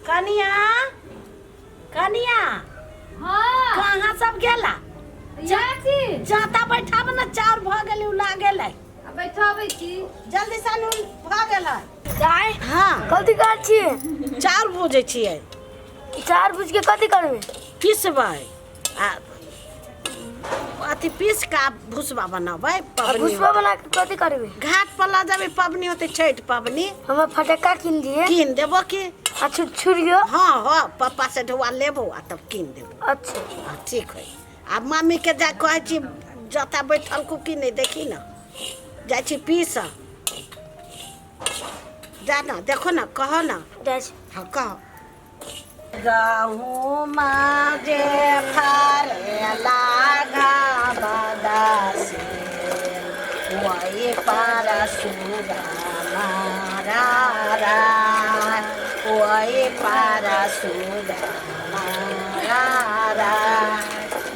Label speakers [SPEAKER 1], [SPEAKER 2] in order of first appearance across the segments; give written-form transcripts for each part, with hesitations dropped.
[SPEAKER 1] कनिया, कनिया।
[SPEAKER 2] हाँ।
[SPEAKER 1] कहाँ सब गेला?
[SPEAKER 2] चाची।
[SPEAKER 1] जाता बैठाब ने, चाउर भऽ गेलै, उ लागेलै।
[SPEAKER 2] आ बैठाबै छी।
[SPEAKER 1] जल्दी से नु भऽ गेलै।
[SPEAKER 3] दाय।
[SPEAKER 1] हाँ।
[SPEAKER 3] कथी करै छियै?
[SPEAKER 1] चाउर भूजै छियै।
[SPEAKER 3] चाउर भूज के कथी करबै?
[SPEAKER 1] पिसबै आ अथी पीस के आ भुसबा बनबै पबनी।
[SPEAKER 3] भुसबा बना के कथी करबै?
[SPEAKER 1] घाट पर लऽ जेबै, पबनी होतै, छठि पबनी।
[SPEAKER 3] हमरा फटक्का कीन दिए।
[SPEAKER 1] कीन देबो की।
[SPEAKER 3] आ छुरछुरियो।
[SPEAKER 1] हाँ हाँ, पप्पा से ढुआ लेबो आ तब कीन देबो।
[SPEAKER 3] अच्छा।
[SPEAKER 1] हाँ, ठीक है। आ मम्मी के जा कहै छी, जता बैठल को की नहीं देखी न, जाइ छी पीस जा न, देखो न, कहो न।
[SPEAKER 3] जाइ छी।
[SPEAKER 1] हाँ, कहो। गहुमा जे फरेला घाबदासे, ओहि पर सुगा मारा, ओहि पर सुगा मारा,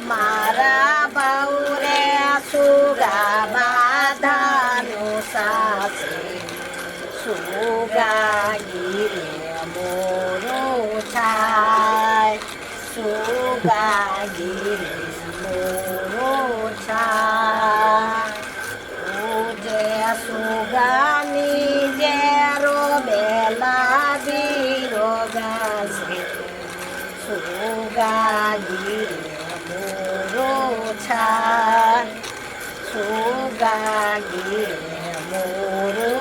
[SPEAKER 1] मारा बौरे सुगा बाधनु सासे, सुगा गिरे मोरो छाय, सुगा गिरे मोरो छाय। ओ जे सुगानी जे रोबेला बीरो गासे, सुगा गिरे मोरो छाय, सुगा गिरे मोरो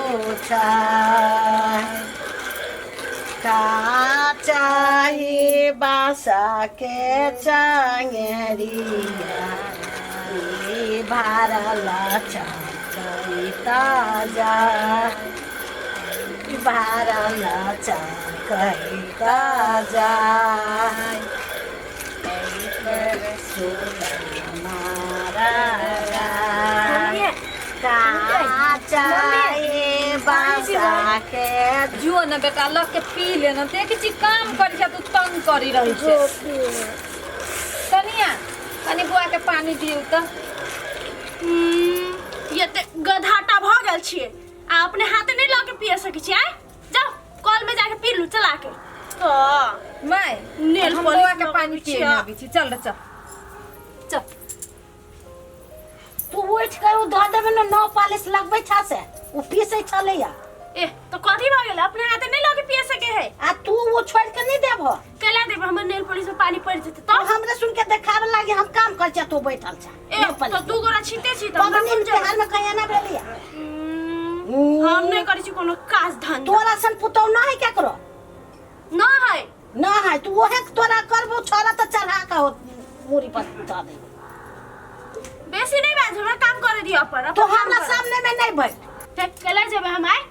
[SPEAKER 1] छाय। का चाही बासा के चंगेरिया, ई भरल चकैता जा, ई भरल चकैता जा। का चाही बासा के।
[SPEAKER 2] जो न बेटा, लग के पी ले न, देख छी काम करी छै, तू तंग करी रही छै। कनिया, कनि बुआ के पानी दियौ तऽ।
[SPEAKER 4] ये ते गधाटा भऽ गेल छियै आ अपने हाथे नहि लऽ के पिए सकै छियै। आँय, जाउ कल में जाके पी लू चला के। तऽ
[SPEAKER 2] my
[SPEAKER 4] nail
[SPEAKER 2] हम
[SPEAKER 4] पॉलिश
[SPEAKER 2] बौआ के
[SPEAKER 4] लगबै
[SPEAKER 2] पानी पिए
[SPEAKER 4] छियै।
[SPEAKER 2] नहि अबै छी। चल रे, चल चल।
[SPEAKER 1] तू उठि के ओ धऽ देबै ने, नौ पालिश लगबै छा से ओ पीसै छलैया।
[SPEAKER 4] ए तो कथी भऽ गेल? अपने हाथे नहि लऽ के पिए सके है।
[SPEAKER 1] आ तू ओ छोड़ि के नहि देबह?
[SPEAKER 4] केला देबै? हमर नेल पॉलिश में पानी पड़ि जेतै
[SPEAKER 1] तो
[SPEAKER 4] तऽ।
[SPEAKER 1] हमरे सुन के देखाबे लागी, हम काम करै छियै, तू बैठल छा।
[SPEAKER 4] ए तो दू गोरा छीते छी तऽ हमरा
[SPEAKER 1] पबनी
[SPEAKER 4] कोन
[SPEAKER 1] त्योहार में कहिया ना भेलिया?
[SPEAKER 4] हम नहि करै छी कोनो काज धंधा।
[SPEAKER 1] तोरा सन पुतौ ना है केकरो?
[SPEAKER 4] ना है।
[SPEAKER 1] ना है तू ओहे तोरा करबो छोरा तऽ चढ़ा के हो मूड़ी पर धऽ देबो।
[SPEAKER 4] बेसी नहीं बाज, हमरा काम करे दियो अपन।
[SPEAKER 1] तो हमरा सामने में नहीं बैठ।
[SPEAKER 4] ते केला जेबै हम? आइ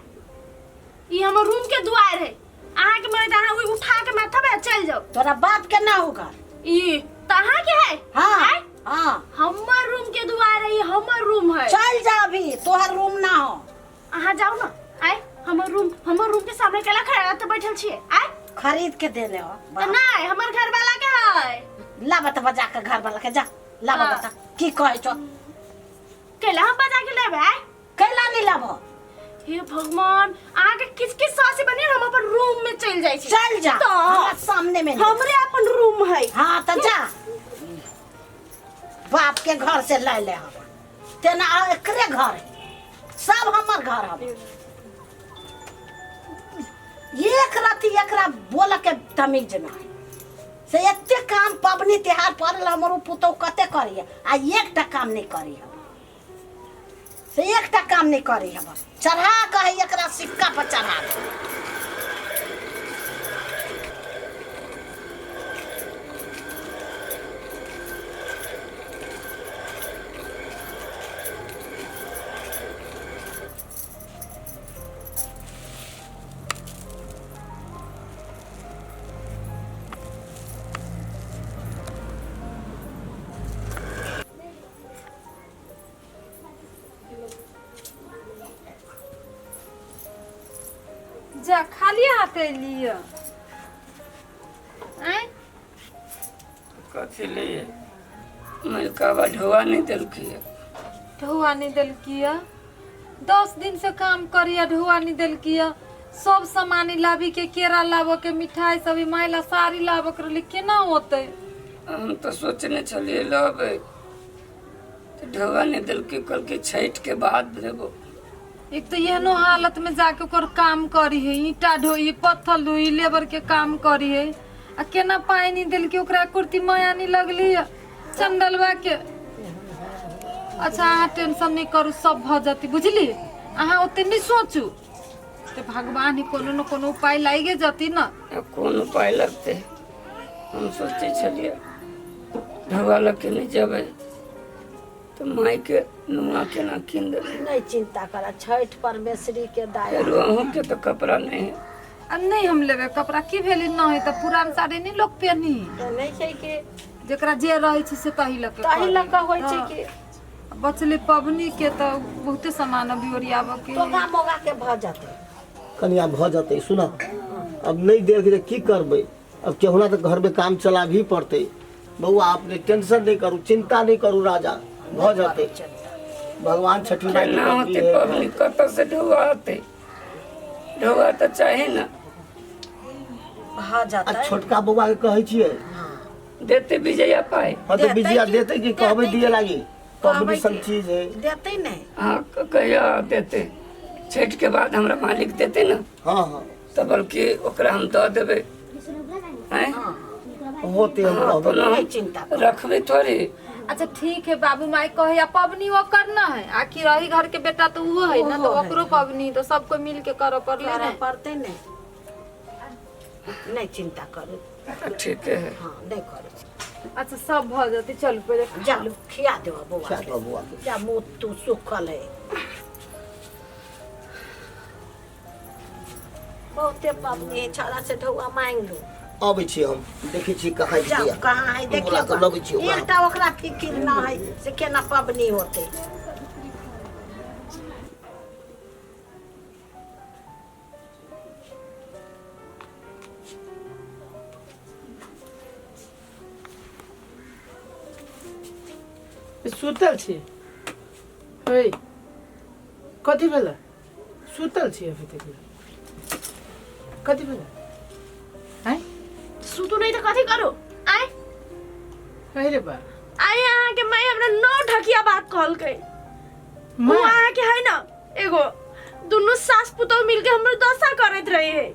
[SPEAKER 4] ई हमर रूम के दुआर है, अहाँ के मरे अहाँ ओइ उठा के माथा पे चल जाओ।
[SPEAKER 1] तोरा बाप के ना हो घर।
[SPEAKER 4] ई त अहाँ के है?
[SPEAKER 1] हाँ।
[SPEAKER 4] आइ?
[SPEAKER 1] हाँ।
[SPEAKER 4] हमर रूम के दुआर है, ई हमर रूम है।
[SPEAKER 1] चल जा अभी, तोहर रूम ना हो।
[SPEAKER 4] अहाँ जाओ ना। आइ हमर रूम के सामने केला खड़ा त बैठल छियै? आइ
[SPEAKER 1] खरीद के देने हो।
[SPEAKER 4] त नहीं, हमर घर वाला के है।
[SPEAKER 1] ला बता, बजा के घर वाला के जा ला।
[SPEAKER 4] हाँ।
[SPEAKER 1] बता की कहै छौ?
[SPEAKER 4] केला हम बजा के लेबै? आइ
[SPEAKER 1] कैला नहीं लाबो?
[SPEAKER 4] हे भगवान, अहाँ के किस किस सासे बनी, हम अपन रूम में चल जाइ छी।
[SPEAKER 1] चल जा।
[SPEAKER 4] तऽ
[SPEAKER 1] हमरा सामने में नहीं।
[SPEAKER 4] हमरे अपन रूम है।
[SPEAKER 1] हाँ तऽ जा, बाप के घर से ले ले हम तेना एकरे घर है, सब हमर घर हम। एक रति एकरा बोल के तमीज ना है से एते काम पबनी तिहार पड़ल, हमर उ पुतहु कते करिए आ एकटा काम नहीं करी हम से, एकटा काम नहीं करी हम। चढ़ा के है एकरा सिक्का पर चढ़ा दे।
[SPEAKER 2] जा, खाली हाथ एलियै आँय?
[SPEAKER 5] कथी लिए? मलकावा ढोआ नहि देलकै।
[SPEAKER 2] ढौआ नहि देलकी? 10 दिन से काम करिया, ढौआ नहि देलकी। सब सामान लाबी के केरा लाबऽ के मिठाई सब ई माय ला साड़ी लाबऽ के रहलै केना होतै
[SPEAKER 5] हम तऽ सोचने छलियै लबै तऽ ढोआ नहि देलकै कहलकै छठिके बाद देबो
[SPEAKER 2] एक तऽ एहनो हालत में जाके ओकर काम करी है ईंटा ढोई पत्थर ढोई लेबर के काम करी है आ केना पानी नहीं देलकै ओकरा कुर्ती माया नहीं लगली है चंडलवा के अच्छा अहाँ टेंशन नहीं करू सब भऽ जतै बुझली अहाँ ओते नहीं सोचू तऽ भगवान ही कोनो न कोनो उपाय लाइगे जती न
[SPEAKER 5] आ कोन उपाय लगतै हम सोचै छलियै ढोआ लऽ के नहि जेबै तऽ मायके नुआ केना कीन देबै
[SPEAKER 1] नहीं चिंता कर छठ परमेश्वरी के दया
[SPEAKER 5] फेरो अहूँके तऽ कपड़ा नहि है
[SPEAKER 2] आ नहीं हम लेबै कपड़ा की भेलै न है तऽ पुरान साड़ी नहीं लोग पेनी
[SPEAKER 1] तऽ नहि छै कि
[SPEAKER 2] जेकरा जे रहै छै से तही लऽ के
[SPEAKER 1] तही लऽ कऽ होइ छै
[SPEAKER 2] हँ।
[SPEAKER 1] कि
[SPEAKER 2] बचलै पबनी के तऽ बहुते सामान अभी ओरियाबऽ के
[SPEAKER 1] टोगा मोगा के भऽ जेतै
[SPEAKER 6] कनिया भऽ जेतै सुन अब नहि देर तऽ की करबै अब केहुना तऽ घरमे काम चलाबही पड़तै बौआ अपने टेंशन नहि करू चिंता नहि करू राजा भऽ जेतै भगवान छठी माई के
[SPEAKER 5] केना
[SPEAKER 6] पबनी
[SPEAKER 5] होतै
[SPEAKER 6] है।
[SPEAKER 5] पबनी कतऽसँ ढोआ होतै ढोआ तऽ चाही ने
[SPEAKER 1] भऽ
[SPEAKER 6] आ
[SPEAKER 1] जेतै
[SPEAKER 6] छोटका बौआ के कहै छियै
[SPEAKER 5] देते विजया पाइ
[SPEAKER 6] हाँ तऽ
[SPEAKER 1] देतै
[SPEAKER 6] बिजिया
[SPEAKER 1] कि-
[SPEAKER 6] देतै कि कहबै
[SPEAKER 1] देतै
[SPEAKER 6] दिए
[SPEAKER 1] कि-
[SPEAKER 6] लागी पबनी
[SPEAKER 1] कहबै
[SPEAKER 6] सन
[SPEAKER 1] कि-
[SPEAKER 6] चीज है
[SPEAKER 1] देतै नहि
[SPEAKER 5] हाँ कहिया देते छठिके बाद हमरा मालिक देते ने
[SPEAKER 6] हाँ हाँ
[SPEAKER 5] तऽ बल्कि ओकरा हम दऽ देबै आँय
[SPEAKER 6] होते हम
[SPEAKER 5] हाँ,
[SPEAKER 6] कहबै
[SPEAKER 5] कोनो
[SPEAKER 1] नहीं चिंता करू।
[SPEAKER 5] रखबै थोड़े
[SPEAKER 2] अच्छा ठीक है बाबू माई कहे आ पबनी वो करना है आखिर रही घर के बेटा तो वो है ना तो
[SPEAKER 1] ओहो है।
[SPEAKER 2] ओकरो पबनी तो सबको मिल के करऽ पड़ले
[SPEAKER 1] करऽ
[SPEAKER 2] ने
[SPEAKER 1] पड़तै नहि नहि चिंता करू
[SPEAKER 5] ठीके है
[SPEAKER 1] हाँ नहि करू
[SPEAKER 2] अच्छा सब भऽ जेतै चलू पहिले खा
[SPEAKER 1] जा
[SPEAKER 2] लू
[SPEAKER 1] खिया देबऽ बौआ
[SPEAKER 6] खिया
[SPEAKER 1] के।
[SPEAKER 6] देबऽ बौआ के।
[SPEAKER 1] जा मुँह तू सुखल है बहुते पबनी है छड़ा से ढौआ मांगि लू
[SPEAKER 6] अबै छी हम देखै छी कहाँ
[SPEAKER 1] जाओ
[SPEAKER 6] छै
[SPEAKER 1] कहाँ है देखियौ
[SPEAKER 6] बोला कऽ लबै छी ओकरा।
[SPEAKER 1] एकटा ओकरा फिकिर न है से केना पबनी होतै
[SPEAKER 7] सुतल छी हे कथी भेल सुतल छी अभी तक कथी भेल आँय
[SPEAKER 4] सुतू नहीं तो कथी करू आय
[SPEAKER 7] अरे रे बा
[SPEAKER 4] आय अहाँ के माई हमरा नौ ढकिया बात कहलकै उ
[SPEAKER 7] माँ
[SPEAKER 4] अहाँ के है ना एगो दुनू सास पुतोह मिलके हमर दशा करैत रहे है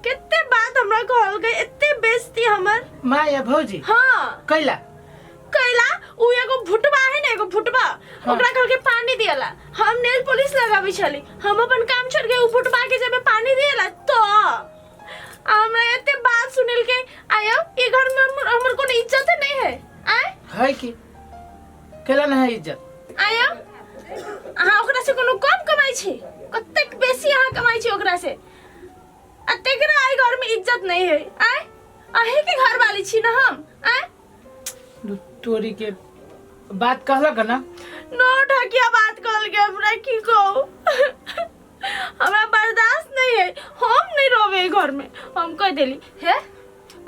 [SPEAKER 4] कते बात हमरा कहलकै एते बेइज्जती हमर
[SPEAKER 7] माँ या भौजी
[SPEAKER 4] हाँ
[SPEAKER 7] कैला
[SPEAKER 4] कैला उ एगो भुटबा है ना एगो भुटबा ओकरा कहलकै पानी दियला हम नेल पॉलिश लगाबै छली हम अपन काम छोड़ के उ भुटबा के जब पानी दियला तो आ हमरा एते बात सुनेलकै आयो ई घर में हमर हमर कोनो इज्जत नहीं है आय
[SPEAKER 7] है की कैला ना है इज्जत
[SPEAKER 4] आयो अहाँ ओकरा से कोनो कम कमाइ छी कतेक बेसी अहाँ कमाइ छी ओकरा से आ तेकरा एहि घर में इज्जत नहीं है आय अहीं के घर वाली छी ना हम आय
[SPEAKER 7] तोरी के बात कहलक ना
[SPEAKER 4] नो ढकिया बात कहल के हमरा की कहू हमरा बर्दाश्त नहीं है हम नहीं रहबे एहि घर में हम कह देली हे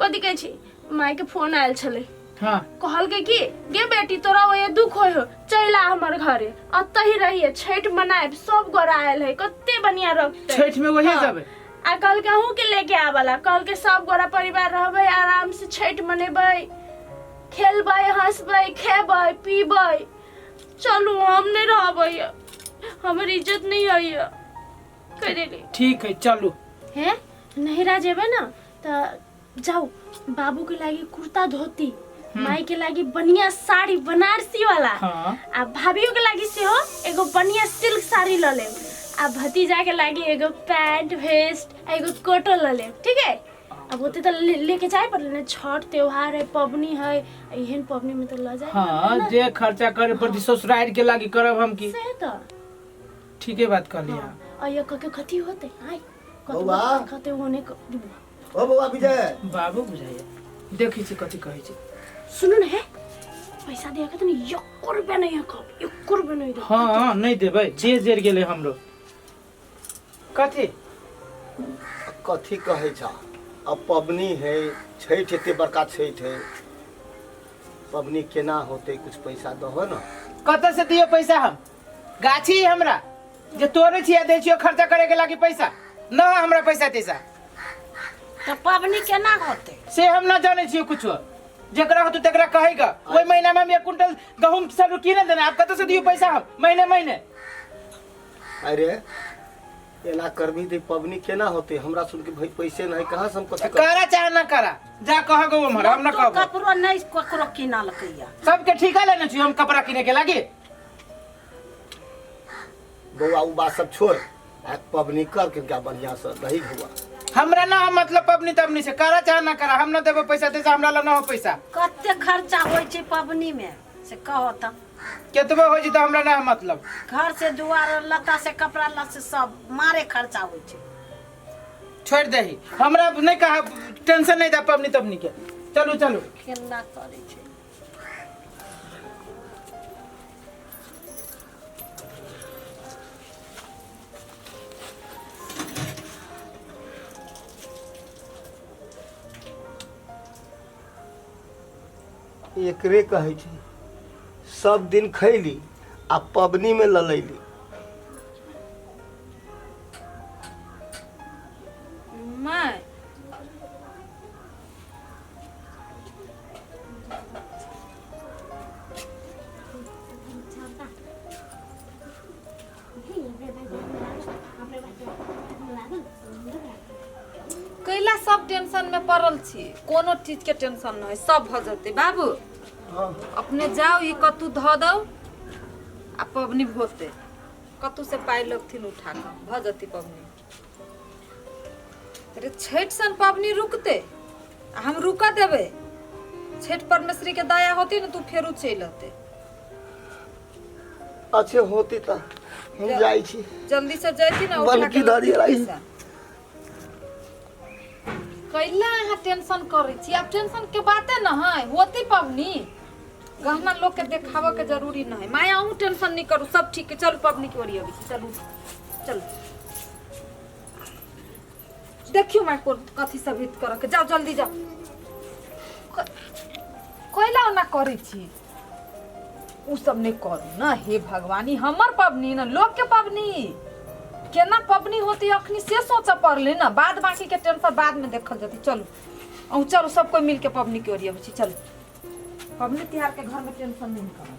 [SPEAKER 4] कथी कहै छी माय के फोन आयल छलै
[SPEAKER 7] हाँ
[SPEAKER 4] कहलकै कि गे बेटी तोरा ओए दुख होय हो चलि आ हमर घरे अतऽ ही रहिए छठि मनायब सब गोरा आयल है कते बढ़िया रखते
[SPEAKER 7] छठि में वही
[SPEAKER 4] हाँ।
[SPEAKER 7] जेबै
[SPEAKER 4] आ कहलकै अहूँ के लेके आबला कहलकै सब गोरा परिवार रहबै आराम से छठि मनेबै खेलबै हंसबै खेबै पीबै चलू हम नहीं रहबै हमर इज्जत नहीं है कह देली
[SPEAKER 7] ठीक है चलू
[SPEAKER 4] हे नहिरा जेबै ना तऽ जाउ बाबू के लागी कुर्ता धोती माई के लागी बढ़िया साड़ी बनारसी वाला
[SPEAKER 7] हाँ।
[SPEAKER 4] आ भाभियो के लागी सेहो एगो बढ़िया सिल्क साड़ी ल लेब आ भतीजा के लागी एगो पैंट वेस्ट आ एगो कोटो ल लेब ठीक है अब ओते तो लेके जाए पड़ले ना छठ त्योहार है पबनी है एहन पबनी में तो ल जाए
[SPEAKER 7] हाँ जे खर्चा करे पड़ती ससुराल के लागी करब हम की
[SPEAKER 4] से तो
[SPEAKER 7] ठीके बात कहली हाँ
[SPEAKER 4] आ ये कके कथी होते आय
[SPEAKER 6] बौआ।
[SPEAKER 4] कते होने
[SPEAKER 6] ओ बौआ विजय
[SPEAKER 7] बाबू बुझाइए देखै छी कथी कहै छै
[SPEAKER 4] सुनू ने हे पैसा दिया के तनी एको रुपया नहीं है कब एको रुपया नहीं दे
[SPEAKER 7] हाँ हाँ नहीं देबै जे जेर गेलै हमरो कथी
[SPEAKER 6] कथी कहै छा अब पबनी है छठि एते बड़का छठि है पबनी केना होतै कुछ पैसा दहो न
[SPEAKER 7] कतऽ से दियौ पैसा हम गाछी हमरा जे तोड़ै छियै दै छियै खर्चा करे के लागी पैसा न हमरा पैसा तैसा।
[SPEAKER 1] तऽ पबनी केना होतै?
[SPEAKER 7] से हम न जानै छियै कुछो, जेकरा होतौ तेकरा कहेगा। ओहि महीना में हम 1 क्विंटल गहूम सब कीने देना, आब कतऽ से दियौ पैसा हम महीने महीने?
[SPEAKER 6] अरे एना करबी तऽ पबनी केना होतै? हमरा सुन के भाई पैसे नहीं, कहाँ से हम कथी करबै?
[SPEAKER 7] करा चाहे न करा, जा कह गो उम्हर, हम न
[SPEAKER 1] तो
[SPEAKER 7] कहबो।
[SPEAKER 1] कपड़ो नहीं ककरो किनलकैया।
[SPEAKER 7] सबके ठीका लेने छी हम कपड़ा किने के लागी।
[SPEAKER 6] बौआ उ बात सब छोड़, आ पबनी कर के क्या बढ़िया से दही हुआ।
[SPEAKER 7] हमरा ना हम मतलब पबनी तबनी से, करा चाहे ना करा, हम ना देबो पैसा तैसा, हमरा ला ना हो पैसा।
[SPEAKER 1] कते खर्चा होइ छै पबनी में से कहो त?
[SPEAKER 7] केतबो हो जेतै हमरा ना मतलब।
[SPEAKER 1] घर से दुआर लत्ता से कपड़ा लत्ता से सब मारे खर्चा होइ छै।
[SPEAKER 7] छोड़ दही, हमरा नहीं कहा, टेंशन नहीं दा पबनी तबनी के। चलू चलू।
[SPEAKER 1] केना करै छै?
[SPEAKER 6] एकरे कहै छै सब दिन खैली आ पबनी में ललैली।
[SPEAKER 2] माय कैला सब टेंशन में पड़ल छी, कोनो चीज के टेंशन नहीं, सब भ जते बाबू। अपने जाओ ई कतू ध दौ आ पबनी होते, कतू से पाइ लगथिन उठा के भ जती पबनी। अरे छठ सन पबनी रुकते आ हम रुका देबै, छठ परमेश्वरी के दया होती न तू फेरू चलि अते।
[SPEAKER 6] अच्छे होती त हम जाइ छी,
[SPEAKER 2] जल्दी से जैती ना उठा
[SPEAKER 6] बल्कि
[SPEAKER 2] के
[SPEAKER 6] दादी
[SPEAKER 2] लौटी
[SPEAKER 6] आई।
[SPEAKER 2] पैसा। कैला अहाँ टेंशन करै छी? आब टेंशन के बाते न है, होती पबनी, गहना लोग के देखाबऽ के जरूरी न है। माया अहूँ टेंशन नहीं करू, सब ठीक है, चलू पबनी के ओरी अबै छी, चलू चलू। देखियो माय कोन कथी सब हित करऽ के, जाओ जल्दी जाओ। कैला ओना करै छी? उ सब नहीं करू न, हे भगवानी हमर पबनी न लोग के पबनी केना पबनी होती अखनी से सोचऽ पड़ले न, बाद बाकी के टेंशन बाद में देखल जती। चलू अहूँ चलू, सब कोई मिल के पबनी के ओरी अबै छी, चलू पबनी तिहार के घर में टेंशन नहीं करब।